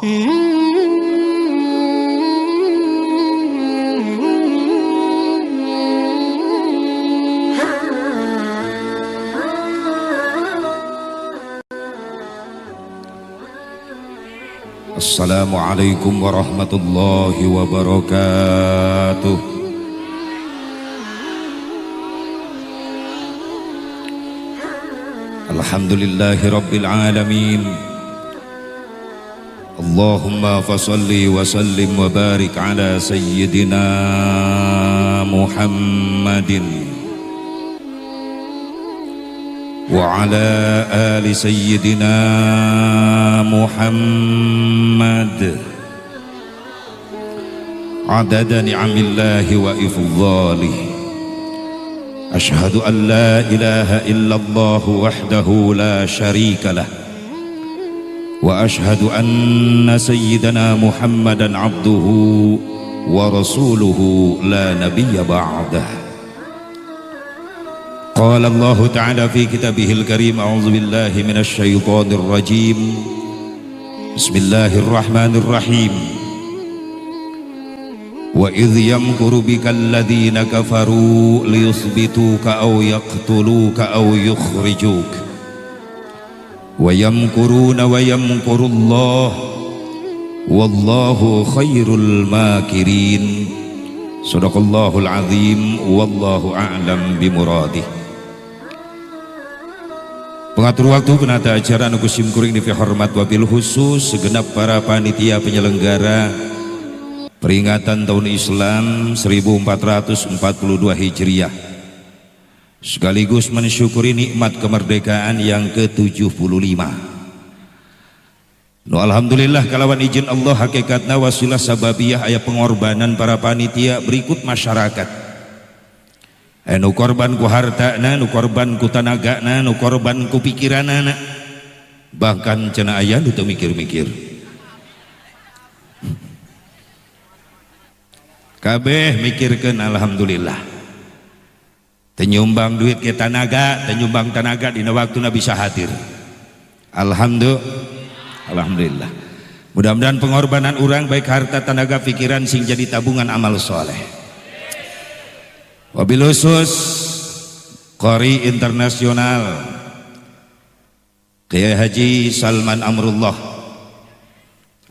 Assalamualaikum warahmatullahi wabarakatuh. Alhamdulillahi rabbil alamin. Allahumma fasalli wa sallim wa barik ala sayyidina Muhammadin wa ala ali sayyidina Muhammad adada ni'amillahi wa ifdhalih. Ashhadu an la ilaha illallah wahdahu la syarika lah wa ashhadu anna sayyidana Muhammadan abduhu wa rasuluhu la nabiyya ba'dah. Qala Allah ta'ala fi kitabihil karim, a'udzu billahi minasy syaithanir rajim. Bismillahirrahmanirrahim. Wa idh yamkuru bikal ladzina kafaru liyuthbituka aw yaqtuluka aw yukhrijuk. Wa yamkuruna wa yamkurullah wallahu khairul makirin. Sadaqallahul azim wallahu a'lam bimuradih. Pengatur waktu penata acara anu kusim kuring dihormat wabil khusus segenap para panitia penyelenggara peringatan tahun Islam 1442 Hijriah, sekaligus mensyukuri nikmat kemerdekaan yang ke-75. No, alhamdulillah kalawan izin Allah hakikatna wasilah sababiyah aya pengorbanan para panitia berikut masyarakat. Nu korban ku hartana, nu korban ku tanagana, nu korban ku pikiranana, bahkan cenah aya nu teu mikir-mikir. Kabeh mikirkeun alhamdulillah. Teu nyumbang duit ke tanaga, teu nyumbang tanaga dina waktuna bisa hadir. Alhamdulillah. Alhamdulillah. Mudah-mudahan pengorbanan urang baik harta, tanaga, pikiran sing jadi tabungan amal soleh. Wabil khusus Qori Internasional Kiai Haji Salman Amrullah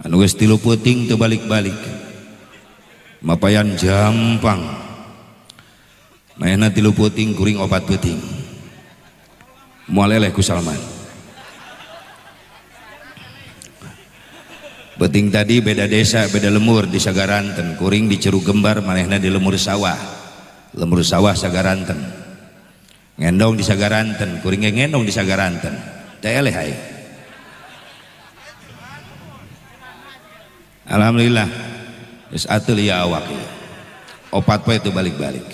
anu geus 3 peuting teu balik-balik, mapayan jampang manehna 3 peuting kuring 4 peuting moal eleh ku Salman. Peuting tadi beda desa beda lemur di Sagaranten, kuring di Curug Gembar, manehna di lemur sawah. Lemur sawah Sagaranten, ngendong di Sagaranten, kuring ngendong di Sagaranten, teh eleh aing. Alhamdulillah, geus ateul ieu awak ieu. 4 poe teu balik-balik.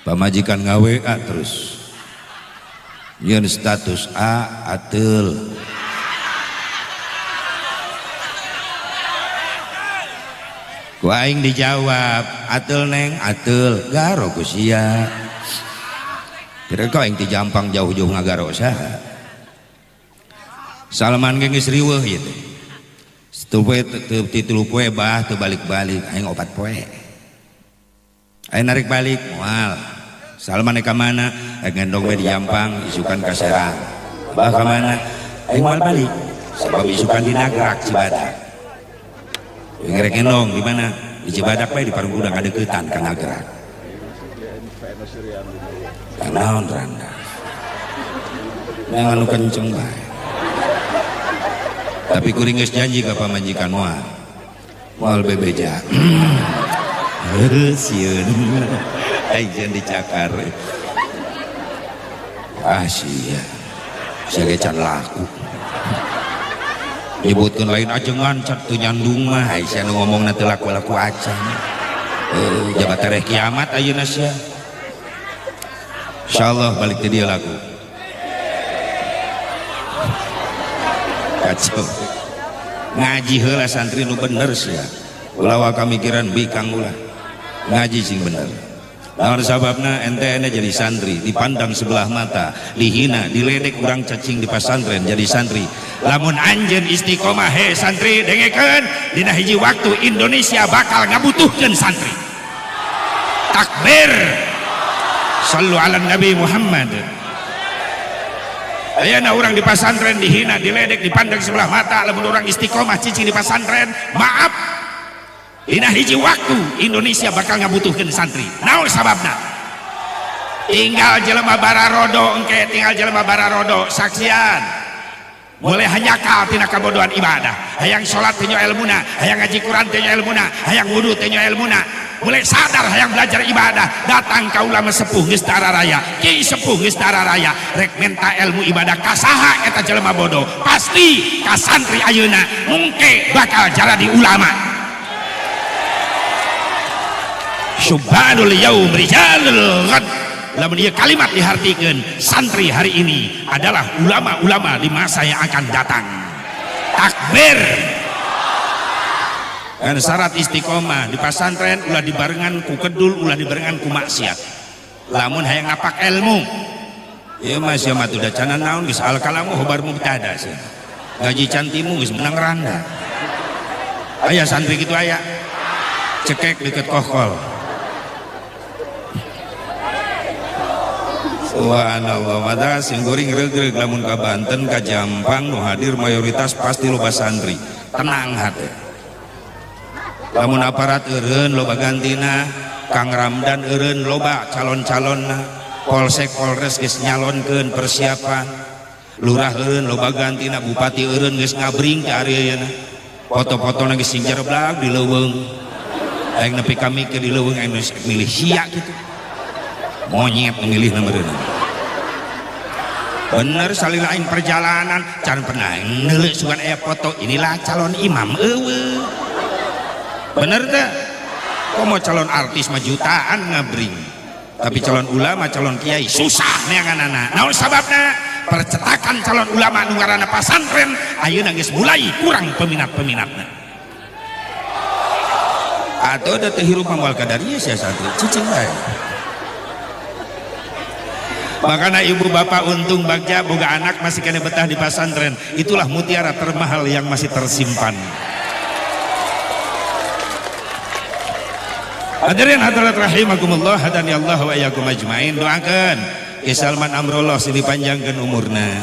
Pamajikan ngaWA terus. Nyeun status A ateul. Ku aing dijawab, ateul neng, ateul, garo ku sia. Kira kau aing ti Jampang jauh-jauh ngagaro saha. Salman ge geus riweuh ieu teh. Tilu poe teu poe bah teu balik-balik, aing 4 poe. Aing narik balik moal. Salman ka mana? Aing ngendong we di Jampang, isukan ka Serang. Bah ka mana? Aing moal balik. Sebab isukan di Nagrak Cibadak. Ngerek ngendong di mana? Di Cibadak bae di Parung Gudang kadeukeutan ka Nagrak. Naon randa? Nang anu kenceng bae. Tapi kuring geus janji ka pamajikan moal. Moal bebeja. Heuh sieun. Aing jeung dicakar. Ah sia. Sia ge can laku. Nyebutkeun lain ajengan cat teu nyandung mah ai sia nu ngomongna teu laku-laku acan. Jabat tereh kiamat ayeuna sia. Insyaallah balik teh dieu laku. Kacau. Ngaji heula santri nu bener sia. Ulah waka mikiran bikang ulah. Ngaji sing bener. Naon sababna ente jadi santri dipandang sebelah mata, dihina, diledek urang cacing di pasantren jadi santri. Lamun anjeun istiqomah he santri dengekeun dina hiji waktu Indonesia bakal ngabutuhkeun santri. Takbir. Sallu ala Nabi Muhammad. Ayeuna urang di pasantren dihina, diledek, dipandang sebelah mata. Lamun urang istiqomah cicing di pasantren, maaf, dina hiji waktu Indonesia bakal ngabutuhkeun santri. Naon sababna? Tinggal jelema bararodo engke, tinggal jelema bararodo saksian. Mulai hanyakal tina kabodohan ibadah, hayang salat teu ilmuna, hayang ngaji Quran teu ilmuna, hayang wudu teu ilmuna. Mulai sadar hayang belajar ibadah, datang ka ulama sepuh geus raya, kiai sepuh geus raya, rek menta ilmu ibadah ka saha eta jelema bodoh? Pasti ka santri ayeuna, mungke bakal jadi ulama. Syubbanul yaum rijalul ghad. Lamun ieu kalimat dihartikeun, santri hari ini adalah ulama-ulama di masa yang akan datang. Takbir. Dan syarat istiqomah di pasantren ulah dibarengan ku kedul, ulah dibarengan ku maksiat. Lamun hayang napak ilmu, ieu mah sia mah teu cana naon geus al kalamu khobar mubtada sia. Gaji cantimu geus menang randa. Aya santri kitu aya. Cekek deket kohkol. Subhanallah, mata sing goreng regreg lamun ka Banten ka Jampang nu hadir mayoritas pasti loba santri. Tenang hate. Lamun aparat eureun loba gantina, Kang Ramdan eureun loba calon-calonna, Polsek Polres geus nyalonkeun persiapan, lurah eureun loba gantina, bupati eureun geus ngabring ka ari ayeuna. Foto-fotona geus sing jereblag di leuweung. Aing nepi ka mikir di leuweung aing geus milih sia kitu. Monyet memilih nomor. Bener salila aing perjalanan can pernah neuleuh sugan aya foto inilah calon imam eueuh. Bener teh? Komo calon artis mah jutaan ngabring. Tapi calon ulama, calon kiai susah neanganana. Naon sababna? Percetakan calon ulama nu ngaranna pasantren ayeuna geus mulai kurang peminat-peminatna. Atuh da teu hirup moal kadarieu sia santri, cicing bae. Makanya ibu bapak untung bagja boga anak masih kena betah di pasantren. Itulah mutiara termahal yang masih tersimpan. Hadirin hadirat rahimakumullah, hadani Allah wa iyyakum ajmain. Doakeun Ki Salman Amrullah sing dipanjangkeun umurna.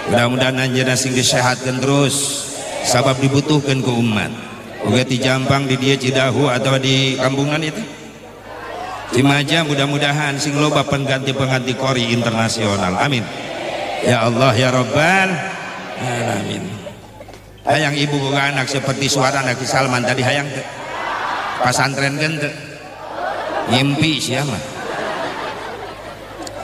Mudah-mudahan anjeunna sing disehatkeun terus sabab dibutuhkeun ku umat. Oge ti Jampang di dieu Cidahu atau di kampungan itu. Cimaja mudah-mudahan sing loba pengganti-pengganti kori internasional. Amin. Ya Allah ya Rabbal alamin. Hayang ibu boga anak seperti suara Ki Salman tadi hayang teu? Pasantren kan teu? Ngimpi sia mah.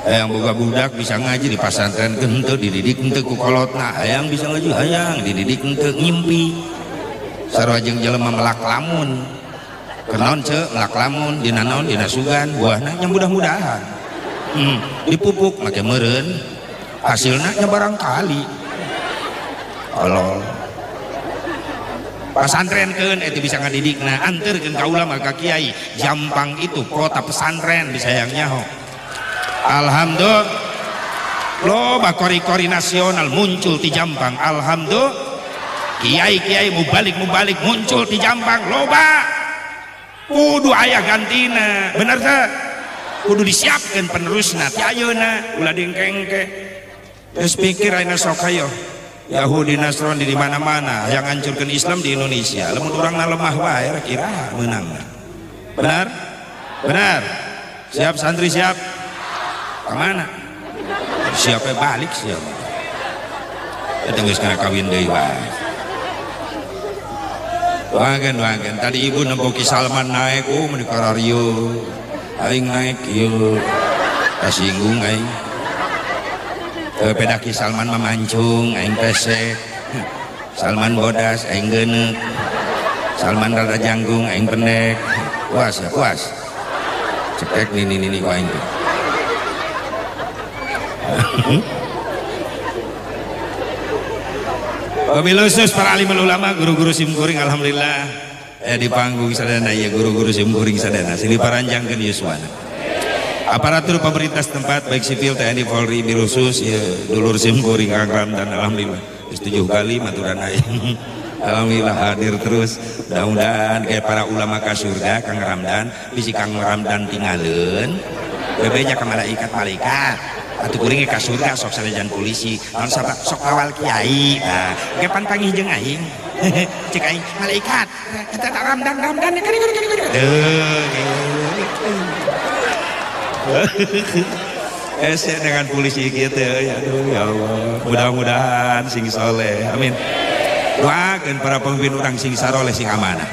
Hayang boga budak bisa ngaji di pasantren kan teu, dididik henteu ku kolotna. Hayang bisa ngaji hayang dididik henteu, ngimpi. Sarua jeung jelema melak lamun. Kenaon ce melak lamun dina naon dina sugan buahna nya mudah-mudahan. Dipupuk make meureun hasilna nya barangkali. Tolol. Pasantrenkeun eta bisa ngadidikna, anterkeun ka ulama ka kiai. Jampang itu kota pesantren bisa yang nyaho. Alhamdulillah loba kori-kori nasional muncul di Jampang. Alhamdulillah kiai-kiai mubalik-mubalik muncul di Jampang loba. Kudu aya gantina, bener teh? Kudu disiapkeun penerusna ti ayeuna ulah dingkengke. Geus pikir ayeuna sok hayo. Yahudi Nasrani di mana-mana yang hancurkan Islam di Indonesia. Lamun urangna lemah wae kira meunang. Benar? Benar. Siap santri siap? Kemana? Siapa balik siap? Eta geus kana kawin deui wae. Wagen wagen. Tadi ibu nempo Ki Salman naik, oh meuni kararieu. Aing naik ieu. Kasinggung aing. Peda Ki Salman mah mancung, aing pesek. Salman bodas, aing geuneuk. Salman rada janggung, aing pendek. Puas ya, puas. Cekek nini nini ku aing. Wabil khusus para alim ulama, guru-guru simkuring, alhamdulillah di panggung sadana ya guru-guru simkuring sadana sing diparanjangkeun yuswana. Aparatur pemerintah setempat baik sipil, TNI, Polri, bil khusus ya dulur simkuring Kang Ramdan, alhamdulillah. Geus 7 kali maturan aing. Alhamdulillah hadir terus. Mudah-mudahan kayak para ulama ka surga Kang Ramdan, bisi Kang Ramdan tinggalin. Bebeja ka malaikat-malaikat. Atuh kuring ka surga sok sanajan polisi. Naon sabab sok kawal kiai. Nah, ge pan panggih jeung aing. Cek aing malaikat. Eta Ramdan Ramdan kan kan kan. Ese dengan polisi gitu ya, aduh ya Allah. Mudah-mudahan sing soleh. Amin. Doakeun para pemimpin urang sing saroleh sing amanah.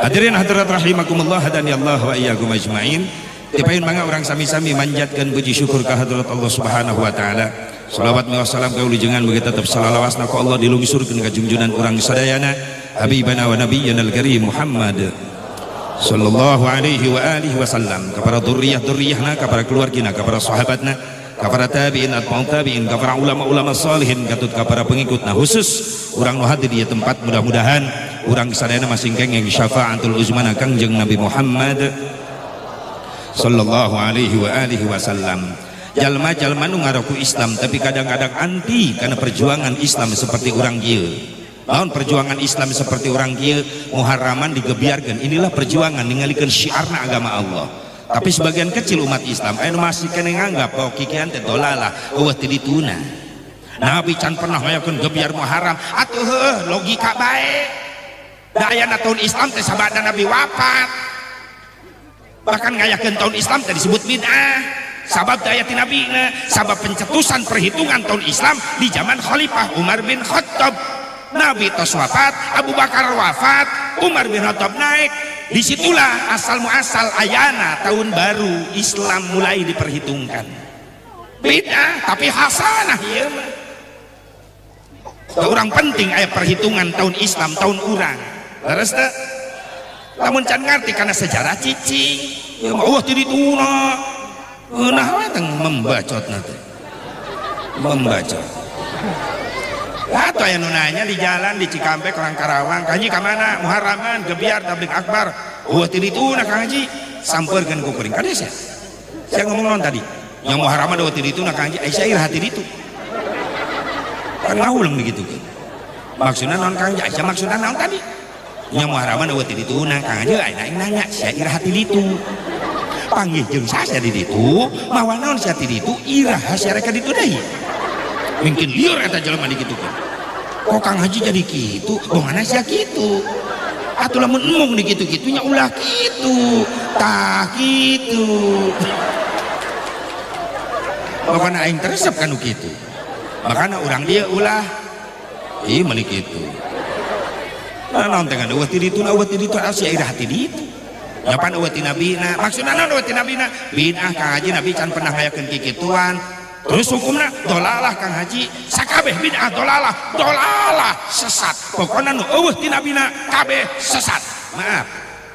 Hadirin hadirat rahimakumullah hadani Allah wa iyyakum ajmain. Tipayun mangga urang sami-sami manjatkeun puji syukur ka hadrat Allah Subhanahu wa taala. Salawat wa salam ka ulijengan mugi tetep salalawasna ku Allah dilungsurkeun ka junjunan urang sadayana habibana wa nabiyyana al-karim Muhammad sallallahu alaihi wa alihi wasallam, kepada dzurriyyah-dzurriyyahna, kepada keluargina, kepada sahabatna, kepada tabi'in atba'ut tabi'in, kepada ulama-ulama salihin, katut kepada pengikutna, khusus urang nu hadir di tempat mudah-mudahan urang sadayana masing kenging syafaatul uzmana Kangjeng Nabi Muhammad sallallahu alaihi wa alihi wasallam. Jalma-jalma nu ngaroku Islam tapi kadang-kadang anti karena perjuangan Islam seperti urang ieu. Lawan perjuangan Islam seperti orang kieu Muharraman digebiarkan, inilah perjuangan ningalikeun syiarna agama Allah. Tapi sebagian kecil umat Islam anu masih kena nganggap bahwa kikian teh dolalah eueuh teu dituna. Nabi can pernah ngayakeun gebiar Muharram atuh heueuh logika bae. Da ayana tahun Islam teh sabada Nabi wafat. Bahkan ngayakeun tahun Islam teh disebut bid'ah. Sabab teu aya ti Nabi na, sabab pencetusan perhitungan tahun Islam di zaman Khalifah Umar bin Khattab. Nabi tos wafat, Abu Bakar wafat, Umar bin Khattab naik. Disitulah asal muasal ayana tahun baru Islam mulai diperhitungkan. Bid'ah tapi hasanah ieu mah. Orang penting aya perhitungan tahun Islam tahun urang. Leres teu? Lamun can ngarti kana sejarah cicing. Ieu mah eueuh ti dituna. Eunah we teh membacotna teh. Membacot. Atau aya nu nanya di jalan di Cikampek orang Karawang, Kang Haji ka mana? Muharraman, gebiar tabligh akbar. Eueuh ti dituna Kang Haji, sampeurkeun ku kuring. Kade sia? Sia ngomong naon tadi? Nya Muharraman eueuh ti dituna Kang Haji, ai sia iraha ti ditu. Kan ngahuleng digitukeun. Maksudna naon Kang Haji? Ai sia maksudna naon tadi? Nya Muharraman eueuh ti dituna Kang Haji, ai aing nanya sia iraha ti ditu. Panggih jeung sia di ditu, mawa naon sia ti ditu, iraha sia rek ka ditu deui. Mungkin liur eta jelema digitukeun. Kok Kang Haji jadi kitu? Bongana sia kitu. Atuh lamun embung dikitu-kitu nya ulah kitu. Tah kitu. Pokona aing teresep kanu kitu. Makana urang dieu ulah ih meuni kitu. Nah, naon teh eueuh ti ditu, eueuh ti ditu, sia iraha ti ditu. Nya pan eueuh ti nabina. Maksudna naon eueuh ti nabina? Bid'ah Kang Haji, Nabi can pernah ngayakeun kikituan. Terus hukumna dolalah Kang Haji, sakabeh bid'ah dolalah, dolalah sesat. Pokona nu eueuh ti nabina kabeh sesat. Maaf,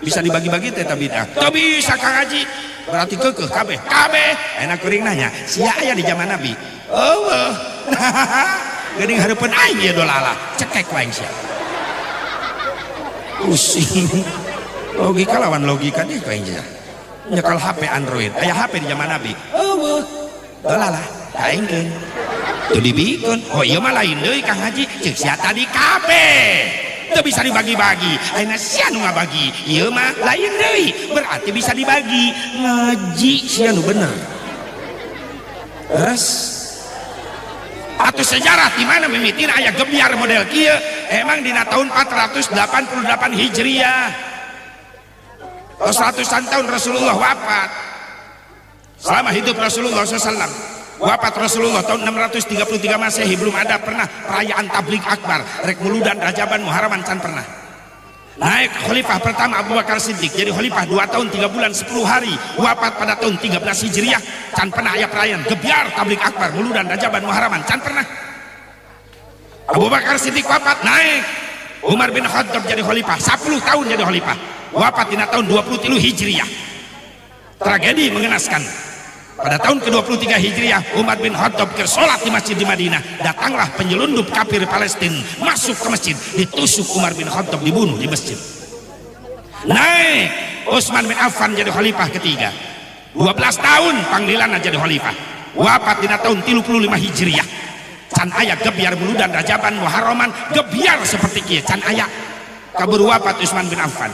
bisa dibagi-bagi teh eta bid'ah. Teu bisa Kang Haji, berarti keukeuh kabeh. Kabeh. Enak kuring nanya, sia aya di zaman Nabi? Eueuh. Geuning hareupeun aing ieu dolalah, cekek ku aing sia. Pusing. Logika lawan logika deui ku aing sia. Nyekal HP Android, aya HP di zaman Nabi. Eueuh. Dolalah, aingkeun. Teu dibikeun. Oh ieu mah lain deui Kang Haji, ceuk sia tadi kabeh. Teu bisa dibagi-bagi. Ayeuna sia nu ngabagi. Ieu mah lain deui, berarti bisa dibagi. Ngaji sia nu bener. Terus atau sejarah di mana mimitina aya gebiar model kieu? Emang dina tahun 488 Hijriah. Tos ratusan tahun Rasulullah wafat. Selama hidup Rasulullah SAW, wafat Rasulullah tahun 633 Masehi, belum ada pernah perayaan tabligh akbar, rek muludan, rajaban, muharraman can pernah. Naik khalifah pertama Abu Bakar Siddiq jadi khalifah 2 tahun 3 bulan 10 hari, wafat pada tahun 13 Hijriah, can pernah aya perayaan gebiar tabligh akbar, muludan, rajaban, muharraman can pernah. Abu Bakar Siddiq wafat, naik Umar bin Khattab jadi khalifah, 10 tahun jadi khalifah, wafat dina tahun 23 Hijriah. Tragedi mengenaskan. Pada tahun ke-23 Hijriah, Umar bin Khattab keur salat di masjid di Madinah, datanglah penyelundup kafir Palestina masuk ke masjid, ditusuk Umar bin Khattab, dibunuh di masjid. Naik Utsman bin Affan jadi khalifah ketiga. 12 tahun panggilan jadi khalifah. Wafat dina tahun 35 Hijriah. Can aya gebyar muludan rajaban muharraman gebyar seperti kieu can aya. Kaburu wafat Utsman bin Affan.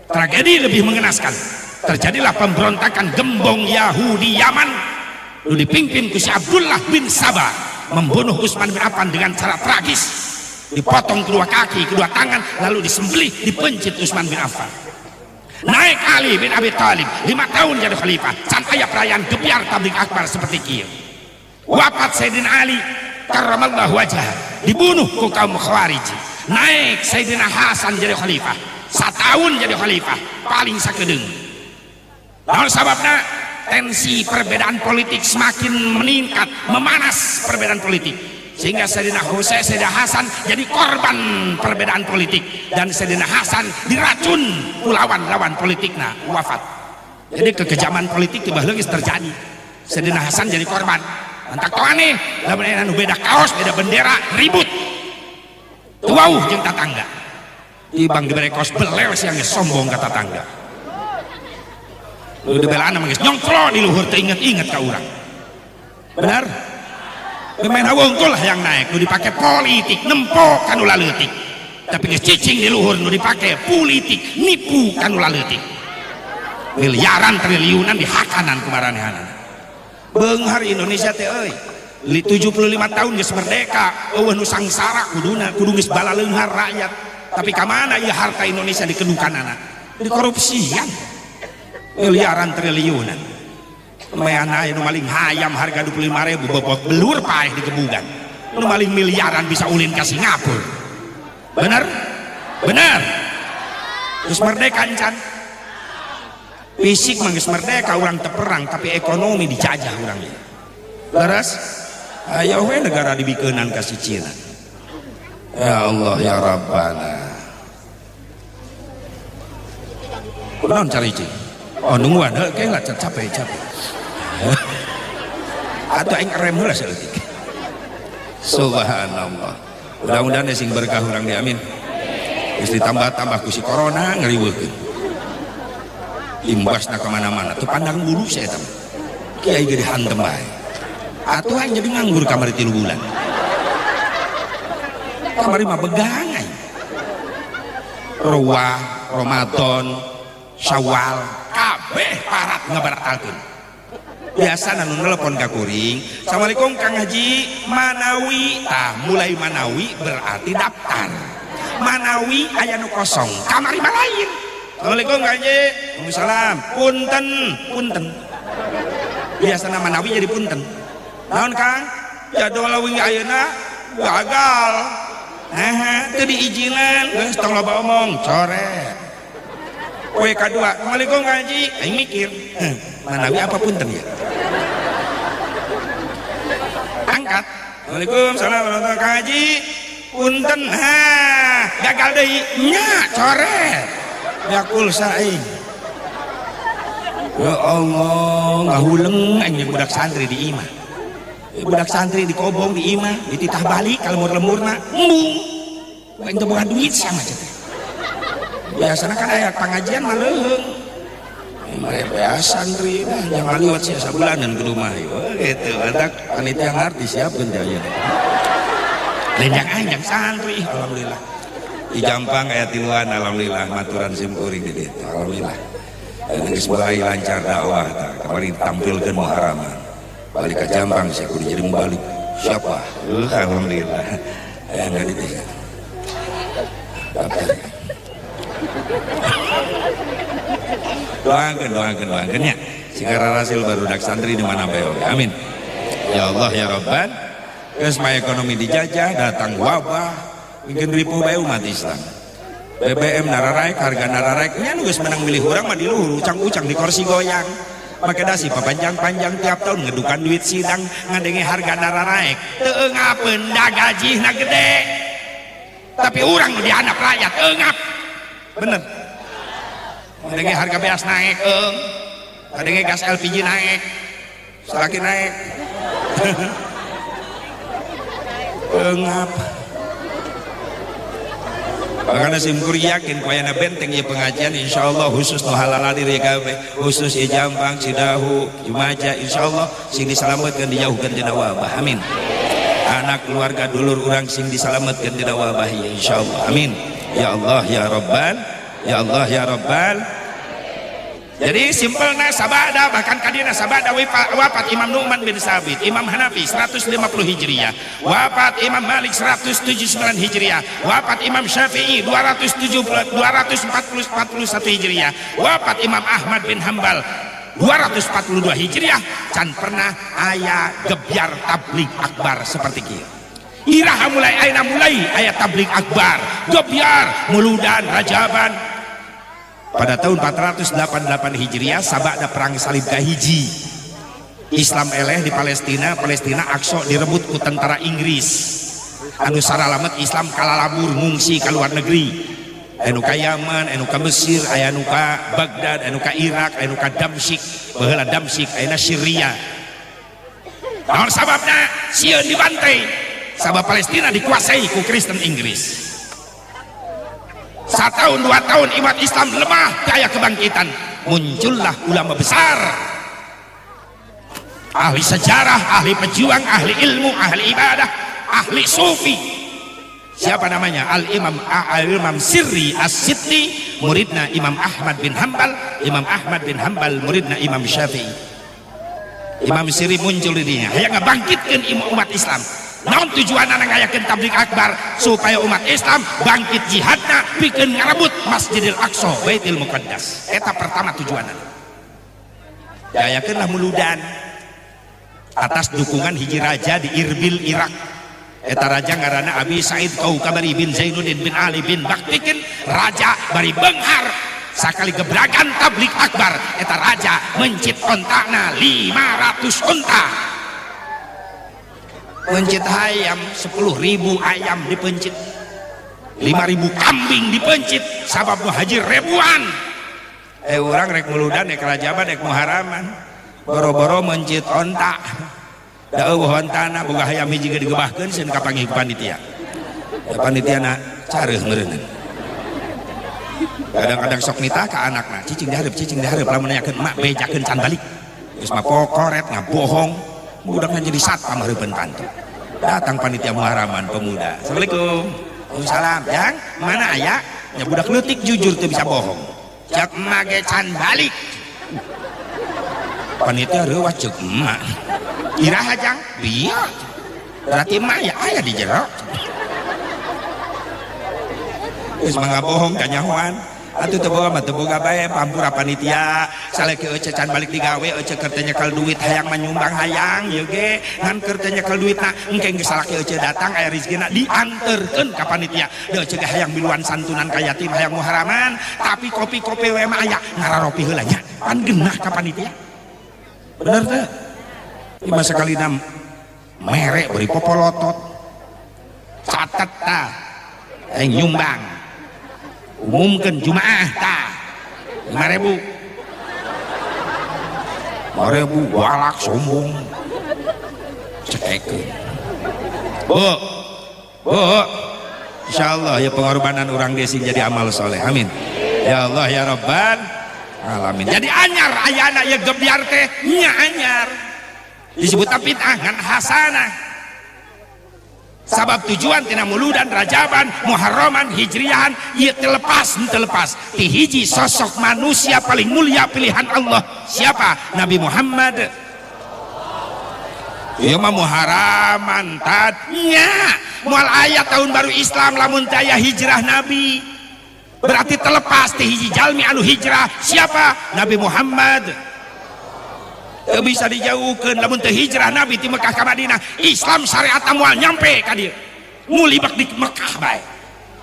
Tragedi lebih mengenaskan. Terjadilah pemberontakan gembong Yahudi Yaman nu dipimpin ku si Abdullah bin Sabah, membunuh Utsman bin Affan dengan cara tragis. Dipotong kedua kaki, kedua tangan, lalu disembelih, dipencit Utsman bin Affan. Naik Ali bin Abi Thalib, 5 tahun jadi khalifah. Can aya perayaan gebyar tabligh akbar seperti kieu. Wafat Sayyidina Ali karramallahu wajah, dibunuh ku kaum Khawarij. Naik Sayyidina Hasan jadi khalifah, 1 tahun jadi khalifah, paling sakedeung. Naon sababna? Tensi perbedaan politik semakin meningkat, memanas perbedaan politik, sehingga Sayyidina Husain, Sayyidina Hasan jadi korban perbedaan politik, dan Sayyidina Hasan diracun ku lawan-lawan politikna, wafat. Jadi kekejaman politik tiba geus terjadi. Sayyidina Hasan jadi korban. Mantak tong aneh, lamun aya nu beda kaos, beda bendera, ribut. Tuauh jeung tatangga. Ibang dibere kaos belel siang geus sombong ka tatangga. Nu dibelaan mah geus nyongklo di luhur teu inget-inget ka urang. Benar? Pemain wungkul lah yang naik, nu dipake politik nempo kanu laleutik. Tapi geus cicing di luhur nu dipake politik nipu kanu laleutik. Miliaran triliunan dihakanan ku maranehanana. Beunghar Indonesia teh euy. 75 tahun geus merdeka, eueuh nu sangsara kuduna, kudu geus balaleunghar rakyat. Tapi ka mana ieu harta Indonesia dikedukanana? Dikorupsian. Miliaran triliunan. Mayana aya nu maling hayam harga 25.000 bobot belur paeh digebugan. Nu maling miliaran bisa ulin ka Singapura. Bener? Bener. Geus merdeka encan. Fisik mah geus merdeka, urang teu perang, tapi ekonomi dijajah urang ieu. Leres? Ayo we negara dibikeunan ka si Cina. Ya Allah ya Rabbana. Kunaon cari cing? Oh nungguan heuh ke lah capek-capek. Atuh aing rem heula saeutik. Subhanallah. Mudah-mudahan sing berkah urang di amin. Geus ditambah-tambah ku si corona ngariweuhkeun. Imbasna ka mana-mana teu pandang bulu saya eta mah. Kiai ge dihantem bae. Atuh aing jadi nganggur kamari 3 bulan. Kamari mah begang aing. Ruwah, Ramadan, Syawal, kabeh parat ngabaratalkeun. Biasa nu nelpon ka kuring, Assalamualaikum Kang Haji, Manawi. Tah mulai Manawi berarti daftar. Manawi aya nu kosong, kamari mah lain. Assalamualaikum Kang Haji. Waalaikumsalam. Punten, punten. Biasana Manawi jadi punten. Naon Kang? Jadwal wingi ayeuna gagal. Nah, teu diizinan, geus tong loba omong, coret. Poe kadua, Assalamualaikum Kang Haji. Aing mikir, Manawi apa punten ya? Angkat. Assalamualaikum, salam warahmatullahi Kang Haji. Punten, ha, gagal deui. Nya, coret. Ya pulsa aing. Ya Allah, ngahuleng aing jeung budak santri di imah. Budak santri di kobong di imah, dititah balik ka lemur-lemurna, embung. Aing teu boga duit sama teh. Biasana kan aya pangajian mah leuheung. Mereka santri dah jangan liwat sia sabulanan ke rumah gitu. Entak panitia ngarti siapkeun teh ayeuna. Lain jang aing jang santri, alhamdulillah. Di Jampang aya tiluan alhamdulillah maturan sim kuring di dieu. Alhamdulillah. Geus mulai lancar dakwah tah. Kamari ditampilkeun muharaman. Balik ke Jampang sia kudu jadi balik. Siapa? Alhamdulillah. Enggak ditinggal. Doakeun, doakeun, doakeun nya. Sing rasil barudak santri di mana bae oge. Amin. Ya Allah ya Rabban. Geus mah ekonomi dijajah, datang wabah, bikin ripuh bae umat Islam. BBM nararaek, harga nararaek, nya nu geus menang milih urang mah di luhur, ucang-ucang di kursi goyang. Make dasi papanjang-panjang tiap tahun ngedukan duit sidang ngadenge harga nararaek. Teu eungapeun da gajihna gede. Tapi urang nu dihandap rakyat eungap. Bener. Ngadenge harga beas naik, eung. Ngadenge gas LPG naik. Salaki naik. Eungap. Makanya simkur yakin kayana benteng ya pengajian insyaallah khusus nu halal diri kabeh, khusus ieu Jampang, Cidahu, Jumaja, insyaallah sing diselametkeun dijauhkeun tina wabah. Amin. Anak, keluarga, dulur urang sing disalametkeun tina wabah ieu, insyaallah. Amin. Ya Allah ya Rabbal, ya Allah ya Rabbal. Jadi simpelna sabada, bahkan kadina sabada wafat Imam Nu'man bin Sabit, Imam Hanafi 150 Hijriah, wafat Imam Malik 179 Hijriah, wafat Imam Syafi'i 270 241 Hijriah, wafat Imam Ahmad bin Hambal 242 Hijriah. Can pernah aya gebyar tabligh akbar seperti kieu. Iraha mulai, ayeuna mulai aya tabligh akbar, gebyar muludan, rajaban. Pada tahun 488 Hijriah, sabada perang salib kahiji, Islam eleh di Palestina. Palestina Aqsa direbut ku tentara Inggris. Anu saralamet Islam kalalabur, ngungsi ke luar negeri, anu ka Yaman, anu ka Mesir, aya anu ka Baghdad, anu ka Irak, anu ka Damsyik. Baheula Damsyik, ayeuna Syria. Naon sababna? Sieun dibantai, sabab Palestina dikuasai ku Kristen Inggris. Setahun 2 tahun umat Islam lemah, gaya kebangkitan. Muncullah ulama besar, ahli sejarah, ahli pejuang, ahli ilmu, ahli ibadah, ahli sufi. Siapa namanya? Al-Imam Al-Imam Sirri As-Sitti, muridna Imam Ahmad bin Hambal. Imam Ahmad bin Hambal muridna Imam Syafi'i. Imam Sirri muncul di dinya hayang ngabangkitkeun umat Islam. Naon tujuan ngayakeun tabligh akbar? Supaya umat Islam bangkit jihadna pikeun ngarebut Masjidil Aqsa, Baitul Muqaddas. Eta pertama tujuanna. Diayakeunlah muludan atas dukungan hiji raja di Irbil, Irak. Eta raja ngaranna Abi Said Kaukabari bin Zainuddin bin Ali bin Baktikin. Raja bari benghar, sakali gebragan tabligh akbar, eta raja mencit ontakna 500 onta, mencit ayam 10.000, ayam dipencit 5.000, kambing dipencit, sabab nu haji ribuan. Urang rek muludan, rek rajaban, rek muharaman, boro-boro mencit onta, da euweuh ontana, boga hayam hiji ge digebahkeun sieun kapanggih panitia. Ya panitia na careuh meureunna. Kadang-kadang sok nitah ka anakna, "Cicing dihareup, cicing dihareup, lamun nanyakeun emak bejakeun can balik." Geus mah pokoret ngabohong, budakna jadi satpam hareupeun panto. Datang panitia muharaman pemuda. "Assalamualaikum." "Waalaikumsalam." "Jang, mana aya?" Ya budak leutik jujur, teu bisa bohong. "Cek emak ge can balik." Panitia reuwas, "Cek emak. Iraha, Jang?" "Bieu." "Berarti emak ya aya di jero." Geus mah ngabohong kanyahoan. Atuh teu boga mah teu boga bae, pampura panitia. Salaki ece can balik digawe, ece keur teu nyekel duit, hayang manyumbang hayang ieu ge, ngan keur teu nyekel duitna. Engke geus salaki ece datang aya rezekina dianterkeun ka panitia. Da ece ge hayang miluan santunan ka yatim, hayang muharaman, tapi kopi-kopi we mah aya, ngararopi heula nya. Pan genah ka panitia. Bener teu? Ieu mah sakalina mere beri popolotot. Catet tah. Aing nyumbang. Umumkan Jumaah tah 5.000, 5.000, galak sombong, cekekeun. Bu, bu, insyaallah ya pengorbanan orang desi jadi amal soleh. Amin ya Allah ya Rabbal alamin. Jadi anyar ayana ya gebyar teh nya, anyar disebut bid'ah ngan hasanah, sabab tujuan tina muludan, rajaban, muharraman, hijriahan ieu terlepas terlepas ti hiji sosok manusia paling mulia pilihan Allah. Siapa? Nabi Muhammad. Ieu mah muharaman tad nya, moal aya tahun baru Islam lamun teu aya hijrah Nabi. Berarti terlepas ti hiji jalmi anu hijrah. Siapa? Nabi Muhammad. Teu bisa dijauhkeun, lamun teu hijrah Nabi ti Mekah ka Madinah, Islam syariat moal nyampe ka dieu, mulibak di Mekah bae.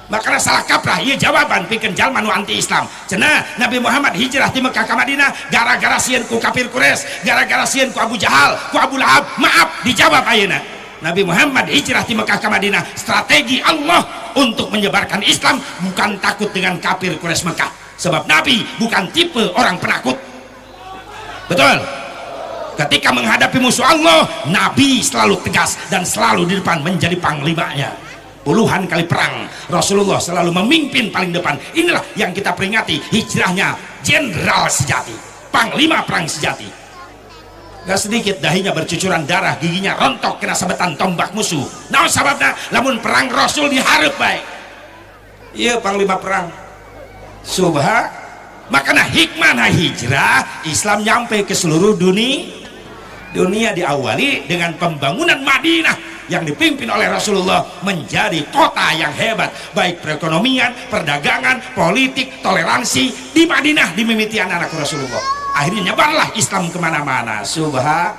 Makanya salah kaprah ieu jawaban pikeun jalma nu anti Islam. Cenah Nabi Muhammad hijrah ti Mekah ka Madinah gara-gara sieun ku kafir Quraisy, gara-gara sieun ku Abu Jahal, ku Abu Lahab. Maaf, dijawab ayeuna. Nabi Muhammad hijrah di Mekah ke Madinah strategi Allah untuk menyebarkan Islam, bukan takut dengan kafir Quraisy Mekah, sebab Nabi bukan tipe orang penakut. Betul? Ketika menghadapi musuh Allah, Nabi selalu tegas dan selalu di depan menjadi panglimanya. Puluhan kali perang Rasulullah selalu memimpin paling depan. Inilah yang kita peringati, hijrahnya jenderal sejati, panglima perang sejati. Gak sedikit dahinya bercucuran darah, giginya rontok kena sabetan tombak musuh. Naon sababna? Lamun perang Rasul dihareup bae. Ieu panglima perang. Subha, makana hikmah hijrah Islam nyampe ke seluruh dunia. Dunia diawali dengan pembangunan Madinah yang dipimpin oleh Rasulullah menjadi kota yang hebat, baik perekonomian, perdagangan, politik, toleransi. Di Madinah dimimitian anak Rasulullah. Akhirnya nyebarlah Islam kemana-mana. Subha,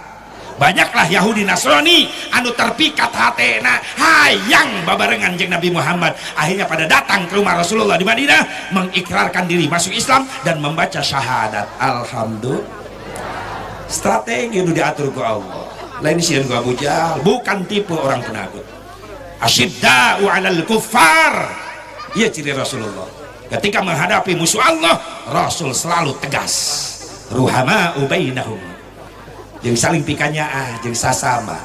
banyaklah Yahudi Nasrani anu terpikat hatena hayang babarengan jeung Nabi Muhammad. Akhirnya pada datang ke rumah Rasulullah di Madinah, mengikrarkan diri masuk Islam dan membaca syahadat. Alhamdulillah. Strategi itu diatur ku Allah. Lain sieun ku Abu Jahal, bukan tipe orang penakut. Asyidda'u 'alal kuffar. Iya ciri Rasulullah. Ketika menghadapi musuh Allah, Rasul selalu tegas. Ruhama'u bainahum. Jeung saling pikanyaah, jeung sasama.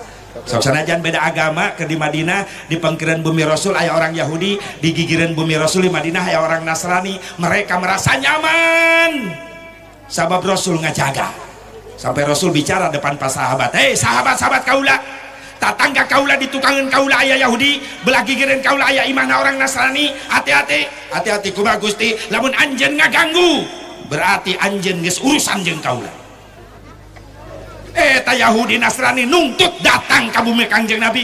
Sok sanajan beda agama ke di Madinah, di pengkiran bumi Rasul aya orang Yahudi, di gigiran bumi Rasul di Madinah aya orang Nasrani, mereka merasa nyaman. Sabab Rasul ngajaga. Sampai Rasul bicara depan para sahabat, "Hei sahabat-sahabat kaula, tatangga kaula di tukangan kaula aya Yahudi, belah gigireun kaula aya imahna orang Nasrani, hati-hati, hati-hati kumaha Gusti, lamun anjeun ngaganggu, berarti anjeun geus urusan jeung kaula." Eta Yahudi Nasrani nungtut datang ka bumi Kangjeng Nabi,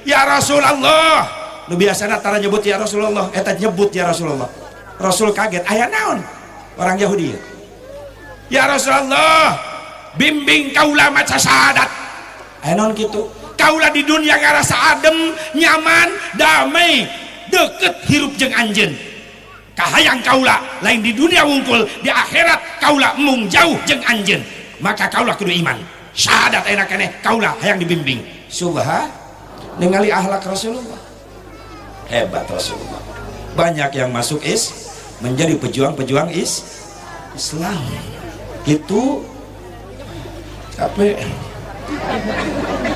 "Ya Rasulullah." Nu biasana tara nyebut ya Rasulullah, eta nyebut ya Rasulullah. Rasul kaget, aya naon? Orang Yahudi. "Ya Rasulullah, bimbing kaula maca syahadat." Aya naon kitu? Kaula di dunia ngarasa adem, nyaman, damai, deket hirup jeung anjeun. Kahayang kaula lain di dunia wungkul, di akhirat kaula mung jauh jeung anjeun. Maka kaula kudu iman. Syahadat enak keneh, kaula hayang dibimbing. Subha, ningali akhlak Rasulullah. Hebat Rasulullah. Banyak yang masuk is menjadi pejuang-pejuang is Islam. Itu capek.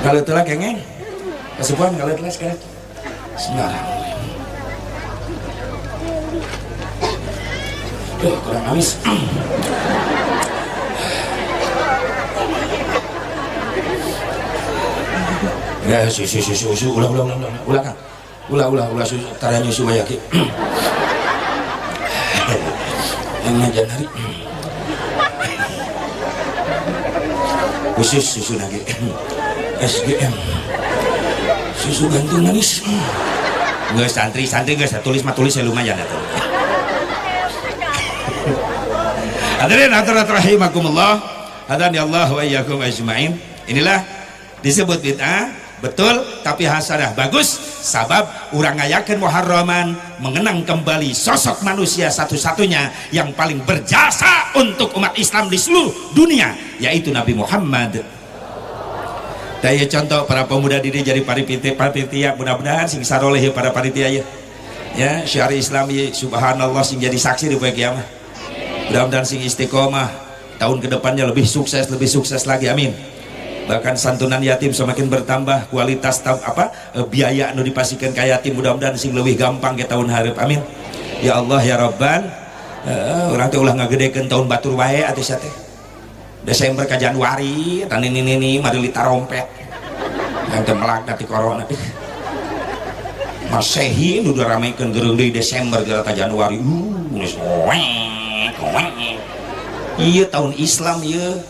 Kalau telah kengeng, kesepuan kalau telah sekarang. Bismillahirrahmanirrahim. Duh, kurang amis. Ya, susu, susu, susu, ulah, ulah, ulah, ulah, ulah, Kang. Ulah, ulah, ulah, susu, tara nyusu wae ki. Yang ngajar hari. Khusus susu lagi. SGM. Susu gantung manis. Nggak santri, santri nggak tulis mah tulis ya lumayan atuh. Hadirin hadirat rahimakumullah. Hadani Allah wa iyyakum ajmain. Inilah disebut bid'ah, betul, tapi hasanah bagus, sabab urang ngayakeun Muharraman mengenang kembali sosok manusia satu-satunya yang paling berjasa untuk umat Islam di seluruh dunia, yaitu Nabi Muhammad. Daya contoh para pemuda diri jadi panitia, mudah-mudahan sing saroleh para panitia ya. Ya, syiar Islam ya, subhanallah sing jadi saksi di poe kiamat. Mudah-mudahan sing istiqomah tahun kedepannya lebih sukses lagi, amin. Bahkan santunan yatim semakin bertambah, kualitas biaya nu dipasihkeun ka yatim mudah-mudahan sing leuwih gampang ke tahun hareup, amin. Ya Allah ya Rabban. Urang teh ulah ngagedekeun tahun batur wae atuh sia teh. Desember ka Januari tan ini ini mari tarompet. Yang teh melak ti corona. Masehi nu diramekeun geureung deui Desember ka Januari. Geus ieu tahun Islam ieu.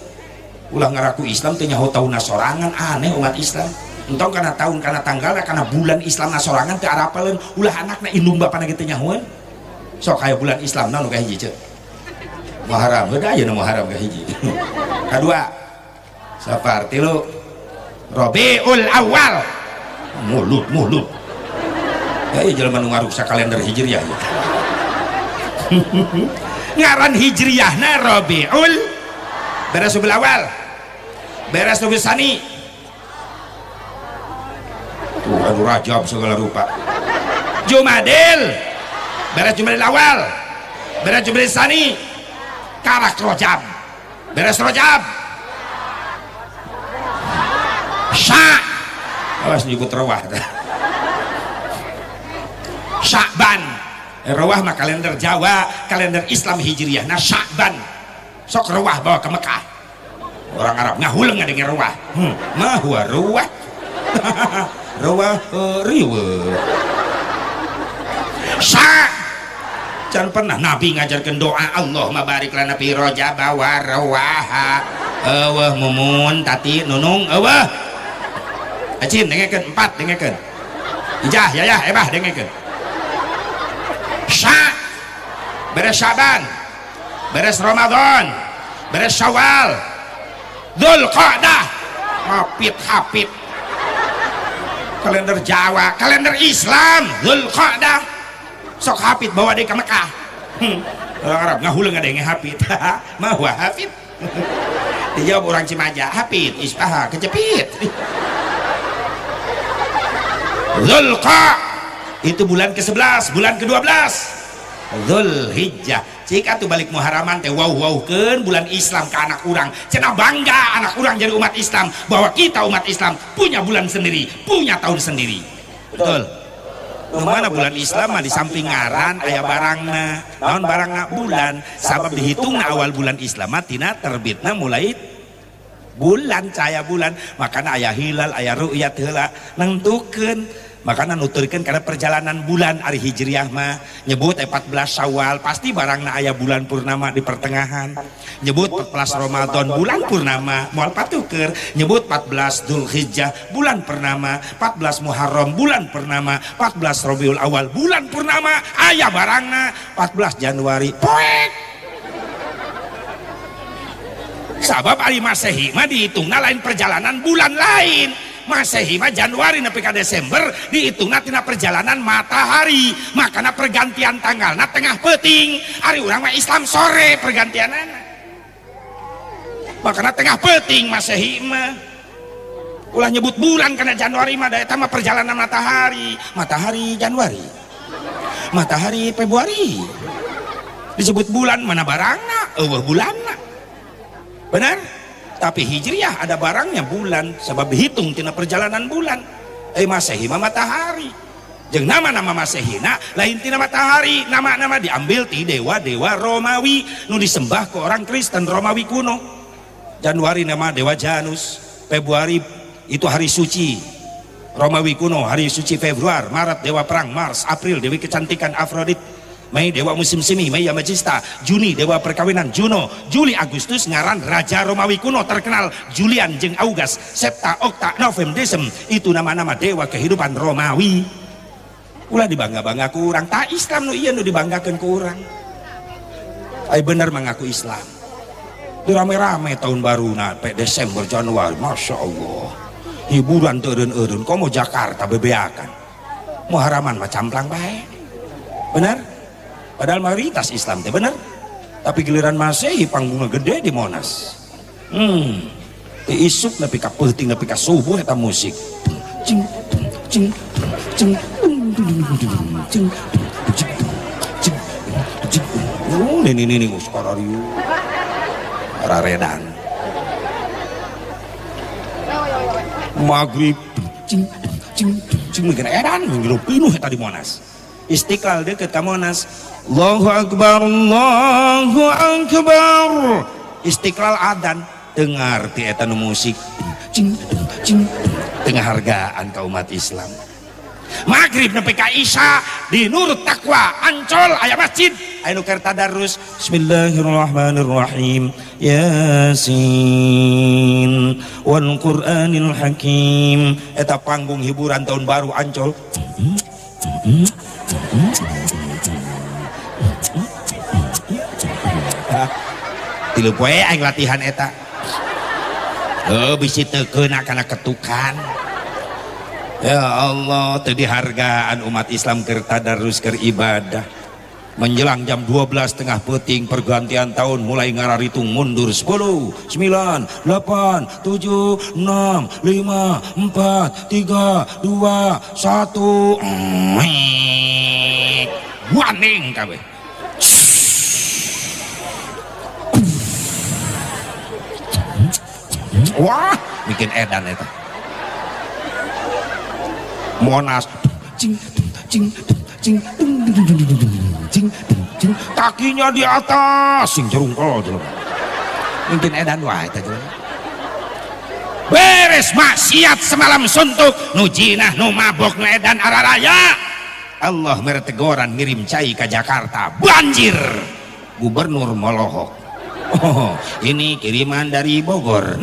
Ulah ngaraku Islam teh nyaho tahun sorangan, aneh umat Islam. Entong kana tahun, kana tanggalna, kana bulan Islam sorangan teu arapaleun, ulah anakna indung bapana ge teu nyahoeun. Sok aya bulan Islam naon nu kahiji ceuk? Muharram, heuh ayeuna Muharram kahiji. Kadua Safar, tilu Rabiul Awal. Mulut mulut. Ya ieu jelema nu ngaruksa kalender Hijriah ieu. Ngaran Hijriahna Rabiul beres Rabiul Awal, beres Rabiul Sani, tuh aduh Rajab segala rupa, Jumadil beres Jumadil Awal, beres Jumadil Sani, karak Rajab, beres Rajab, Sya, awas nyebut rawah, Sya'ban, rawah mah kalender Jawa, kalender Islam Hijriah, nah Sya'ban, sok rawah bawa ke Mekah. Orang Arab ngahuleng ngadenge ruah. Mah huwa ruah. Ruah riweuh. Sa can pernah Nabi ngajarkeun doa Allahumma barik lana fi rajab wa rawaha. Eueuh mumun tati nunung eueuh. Acin dengekeun empat dengekeun. Ijah yayah ebah dengekeun. Sa beres Syaban, beres Ramadan, beres Syawal, Dzulqa'dah, hafid hafid. Kalender Jawa, kalender Islam, Dzulqa'dah. Sok hafid bawa deui ka Mekah. Orang Arab ngahuleng ngadenge hafid. Mah huwa hafid. Dijawab orang Cimaja, hafid ispaha kecepit. Dzulqa itu bulan ke-11, bulan ke-12. Dzulhijjah. Cik atuh balik Muharraman teh wau-waukeun bulan Islam ke anak urang. Cenah bangga anak urang jadi umat Islam bahwa kita umat Islam punya bulan sendiri, punya tahun sendiri. Betul. Nu mana bulan Islam mah di samping ngaran aya barangna. Naon barangna bulan? Sabab dihitungna awal bulan Islam mah tina terbitna mulai bulan cahaya bulan, makana aya hilal, aya ru'yat heula nengtukeun. Makana nuturkeun kana perjalanan bulan ari Hijriah mah nyebut 14 Syawal pasti barangna aya bulan purnama di pertengahan. Nyebut 14 Ramadan bulan purnama moal patuker, nyebut 14 Dzulhijjah bulan purnama, 14 Muharram bulan purnama, 14 Rabiul Awal bulan purnama aya barangna, 14 Januari poek. Sabab ari Masehi mah dihitungna lain perjalanan bulan lain. Masehi mah Januari nepi ka Desember dihitungna tina perjalanan matahari, makana pergantian tanggalna tengah peuting. Ari urang mah Islam sore pergantianana, makana tengah peuting Masehi mah. Ulah nyebut bulan kana Januari mah da eta mah perjalanan matahari. Matahari Januari, matahari Februari disebut bulan, mana barangna eueuh bulanna. Benar? Tapi Hijriah ada barangnya bulan, sebab dihitung tina perjalanan bulan. Masehi mah matahari. Jeung nama-nama Masehina lain tina matahari, nama-nama diambil ti dewa-dewa Romawi nu disembah ke orang Kristen Romawi kuno. Januari nama dewa Janus, Februari itu hari suci Romawi kuno, hari suci Februari, Maret dewa perang Mars, April dewi kecantikan Afrodit, Mei dewa musim semi, Mei Majesta, Juni dewa perkawinan Juno, Juli Agustus ngaran raja Romawi kuno terkenal Julian jeung Augas, Septa, Okta, Novem, Desem, itu nama-nama dewa kehidupan Romawi. Ulah dibangga-bangga ku urang, tak Islam nu ieu nu dibanggakeun ku urang. Ai bener mengaku Islam. Rame-rame tahun baru na Desember Januari, Masya Allah. Hiburan teu eureun-eureun, komo Jakarta bebeakan. Muharraman mah camplang bae. Bener? Padahal mayoritas Islam teh bener, tapi giliran Masehi panggungnya gede di Monas. Isuk nepi ka peuting nepi ka subuh eta musik. Cing cing cing cing cing cing. Oh, ini ini geus kararieu. Raredan. Maghrib cing cing cing mungkin edan mungkin pinuh eta di Monas. Istiqlal deket ka Monas. Allahu Akbar, Allahu Akbar. Istiqlal adan dengar ti eta nu musik cing cing tengah hargaan ka umat Islam. Maghrib nepi ka Isya di Nurut Taqwa Ancol aya masjid aya nu keur tadarus. Bismillahirrahmanirrahim. Yasin wal Qur'anil Hakim. Eta panggung hiburan tahun baru Ancol. Tilu poe aing latihan eta. Bisi teu keuna kana ketukan. Ya Allah, teu dihargaan umat Islam keur tadarus keur ibadah. Menjelang jam 12 tengah peuting pergantian tahun mulai ngararitung mundur 10, 9, 8, 7, 6, 5, 4, 3, 2, 1. Waning kabeh. Wah, bikin edan eta. Monas cing cing cing cing cing, kakinya di atas sing jerungkol jelema. Mungkin edan wae eta jelema. Beres maksiat semalam suntuk, nu jinah, nu mabok, nu edan araraya. Allah mere tegoran, ngirim cai ke Jakarta, banjir. Gubernur molohok. Oh, ini kiriman dari Bogor.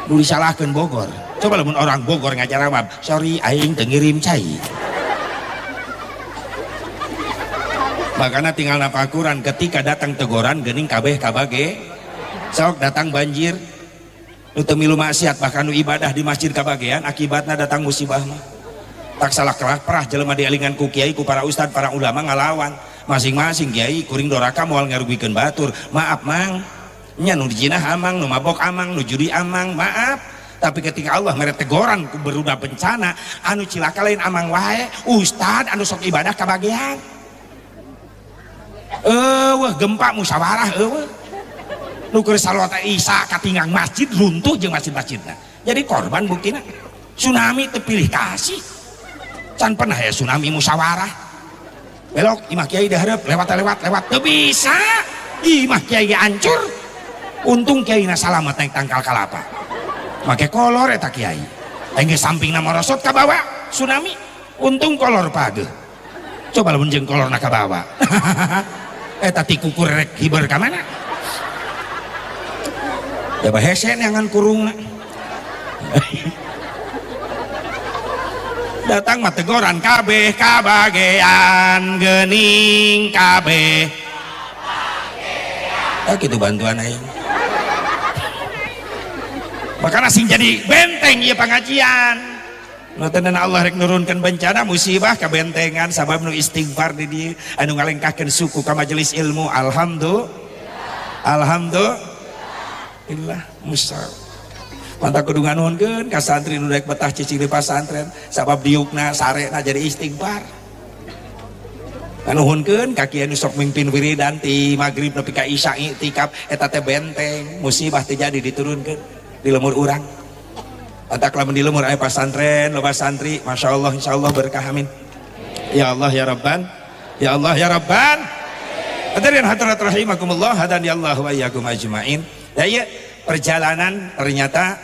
Nu disalahkeun Bogor. Coba lamun orang Bogor ngajarawab, sorry aing teu ngirim cai. Makanya tinggal nafakuran ketika datang teguran geuning kabeh kabage. Sok datang banjir, nu teu milu maksiat bahkan nu ibadah di masjid kabagean, akibatna datang musibah mah. Tak salah kelak perah jelema dialingan ku kiai, ku para ustad, para ulama ngalawan. Masing-masing kiai kuring doraka moal ngarugikeun batur. Maaf mang, nya nu dijinah amang, nu mabok amang, nu judi amang, maaf. Tapi ketika Allah mere teguran ku beruda bencana, anu cilaka lain amang wae, ustad anu sok ibadah kabagean. Eueuh gempa musyawarah eueuh. Nu keur salawat Isa katinggang masjid runtuh jeung masjid-masjidna. Jadi korban buktina. Tsunami teu pilih kasih. Can pernah ya tsunami musyawarah. Belok imah kiai dihareup lewat lewat teu bisa. Imah kiai hancur. Untung kiai na salamet naik tangkal kalapa. Make kolor eta kiai. Engge sampingna morosot ka bawa tsunami. Untung kolor pageuh. Coba lamun jeung kolorna ka bawa. Eta tikukur rek hiber ka mana? Ya bahese neangan kurungna. Datang mah teguran kabeh kabagean geuning kabeh. Ah kitu bantuan aing. Makana sing jadi benteng ieu pangajian. Nu tenan Allah rek nurunkeun bencana musibah kabentengan sabab nu istighfar di dieu anu ngalengkahkeun suku ka majelis ilmu. Alhamdulillah. Alhamdulillah musab. Mantap kudu nganuhunkeun ka santri nu rek betah cicing di pasantren sabab diukna sarena jadi istighfar. Nganuhunkeun ka kiai nu sok mimpin wiridan ti magrib nepi ka isya iktikaf eta teh benteng musibah teh jadi diturunkeun di lemur urang. Antak lamun di lemur aya pasantren loba santri masyaallah insyaallah berkah amin. Ya Allah ya Rabban, ya Allah ya Rabban. Hadirin hadirat rahimakumullah, hadani Allah wa iyyakum ajmain. Ya iya, perjalanan ternyata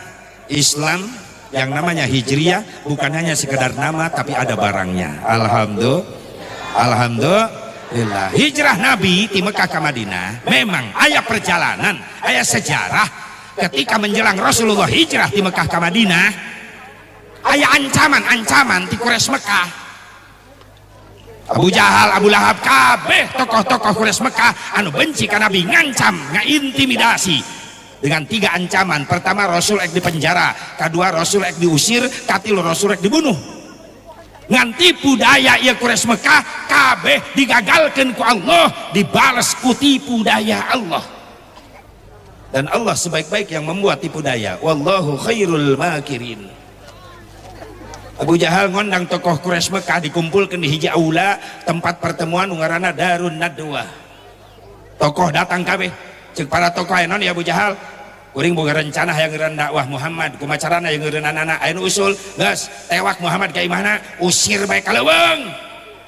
Islam yang namanya Hijriah bukan hanya sekedar nama tapi ada barangnya. Alhamdulillah. Alhamdulillah. Hijrah Nabi di Mekah ke Madinah memang aya perjalanan, aya sejarah. Ketika menjelang Rasulullah hijrah di Mekah ke Madinah, aya ancaman-ancaman di Quraisy Mekah. Abu Jahal, Abu Lahab, kabeh tokoh-tokoh Quraisy Mekah anu benci ka Nabi ngancam, ngaintimidasi dengan tiga ancaman. Pertama, Rasul ek dipenjara, kedua Rasul ek diusir, katilu Rasul ek dibunuh. Ngan tipu daya ieu Quraisy Mekah kabeh digagalkeun ku Allah, dibales ku tipu daya Allah. Dan Allah sebaik-baik yang membuat tipu daya. Wallahu khairul makirin. Abu Jahal ngondang tokoh Quraisy Mekah dikumpulkan di hiji aula tempat pertemuan ngaranna Darun Nadwa. Tokoh datang kabeh. Ceuk para tokoh aya naon ya Abu Jahal? Kuring boga rencana hayang ngeureun dakwah Muhammad, kumaha carana hayang ngeureunanana? Aya nu usul, geus tewak Muhammad ka imahna, usir bae ka leuweung.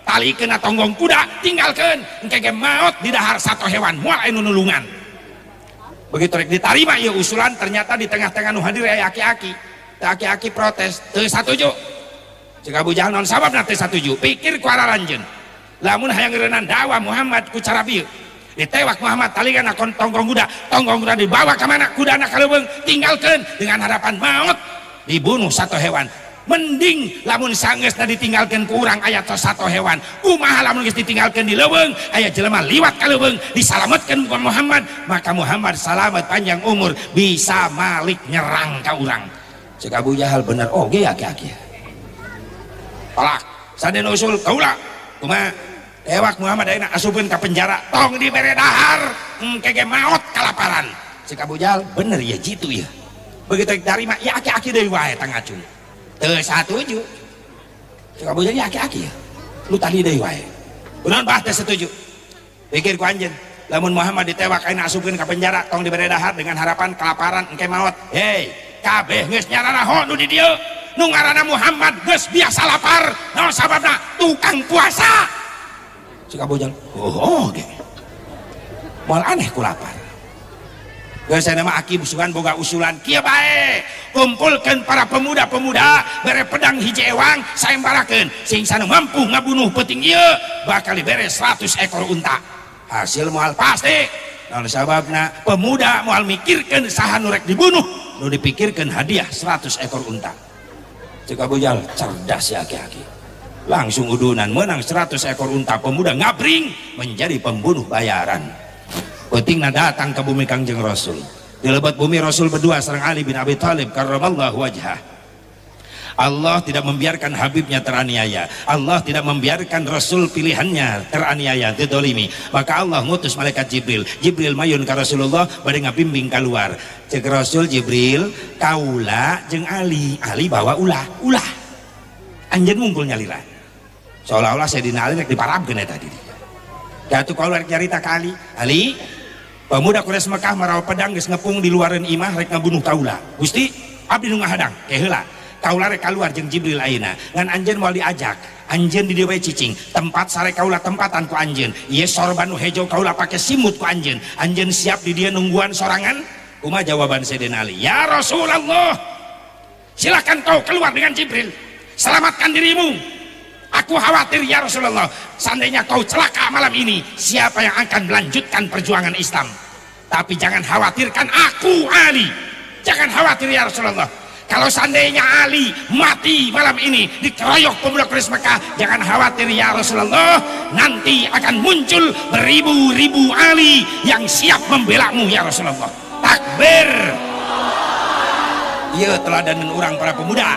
Talikeun tonggong kuda, tinggalkeun. Engke ge maot di dahar sato hewan, moal aya nu nulungan. Begitu rek ditarima ieu usulan, ternyata di tengah-tengah nu hadir aya aki-aki. Teu aki-aki protes, teu satuju. Ceuk Abu Jahal naon sababna teu satuju? Pikir ku araranjeun. Lamun hayang ngeureunnan dakwah Muhammad ku cara bieu, ditewak Muhammad talikan akon tonggong kuda, tonggong kuda dibawa ke mana? Kudana ka leuweung, tinggalkeun dengan harapan maut dibunuh satu hewan. Mending lamun sanggeusna ditinggalkeun ku urang aya tos satu hewan. Kumaha lamun geus ditinggalkeun di leuweung, aya jelema liwat ka leuweung disalametkeun ku Muhammad, maka Muhammad salamet panjang umur bisa malik nyerang ka urang. Ceuk Abu Jahal bener oge aki-aki. Tolak. Saden usul kaula. Kumaha? Tewak Muhammad ayeuna asupkeun ka penjara, tong dibere dahar, engke ge maot kalaparan. Ceuk Abu Jahal bener ya jitu ya. Begitu diterima ya aki-aki deui wae tangacung. Teu satuju. Ceuk Abu Jahal ya aki-aki ya. Lu tadi deui wae. Kunaon bah teu setuju? Pikir ku anjeun, lamun Muhammad ditewak ayeuna asupkeun ka penjara, tong dibere dahar dengan harapan kelaparan engke maot. Hei, kabeh geus nyararaho nu di dieu. Nu ngaranna Muhammad geus biasa lapar. Naon sababna? Tukang puasa. Ceuk Abu Jahal, oh oge. Moal aneh ku lapar. Geus nama aki busukan boga usulan kieu bae, kumpulkeun para pemuda-pemuda, bere pedang hiji ewang, sayembarakeun sing sanu mampu ngabunuh peuting ieu bakal dibere 100 ekor unta. Hasil moal pasti. Naon sababna? Pemuda moal mikirkeun saha nu rek dibunuh, nu dipikirkeun hadiah 100 ekor unta. Cek Abu Jahal, cerdas ya aki-aki. Langsung udunan, menang 100 ekor unta, pemuda ngabring menjadi pembunuh bayaran. Peutingna datang ke bumi Kangjeng Rasul. Di lebat bumi Rasul berdua sareng Ali bin Abi Thalib karramallahu wajhah. Allah tidak membiarkan Habibnya teraniaya. Allah tidak membiarkan Rasul pilihannya teraniaya, didolimi. Maka Allah ngutus malaikat Jibril. Jibril mayun ke Rasulullah bade ngabimbing keluar. Cek Rasul, "Jibril, kaula jeung Ali, Ali bawa ulah, ulah. Anjeun mungkul nyalira." Seolah-olah Sayyidina Ali rek diparabkeun eta di dieu. Datu kaula rek nyarita ka Ali, "Ali, pemuda Quraisy Mekah marawa pedang geus ngepung di luareun imah rek ngabunuh kaula." "Gusti, abdi nu ngahadang." "Ke heula. Kaula rek kaluar jeung Jibril ayeuna. Ngan anjeun moal diajak. Anjeun di dieu bae cicing. Tempat sare kaula tempatan ku anjeun. Ieu sorban nu hejo kaula pake simut ku anjeun. Anjeun siap di dieu nungguan sorangan?" Kumaha jawaban Sayyidina Ali? "Ya Rasulullah, silakan kau keluar dengan Jibril. Selamatkan dirimu. Aku khawatir ya Rasulullah, seandainya kau celaka malam ini, siapa yang akan melanjutkan perjuangan Islam? Tapi jangan khawatirkan aku, Ali. Jangan khawatir ya Rasulullah. Kalau seandainya Ali mati malam ini dikeroyok pemuda Quraisy Mekah, jangan khawatir ya Rasulullah, nanti akan muncul beribu-ribu Ali yang siap membelamu ya Rasulullah." Takbir. Iya, teladanan orang para pemuda.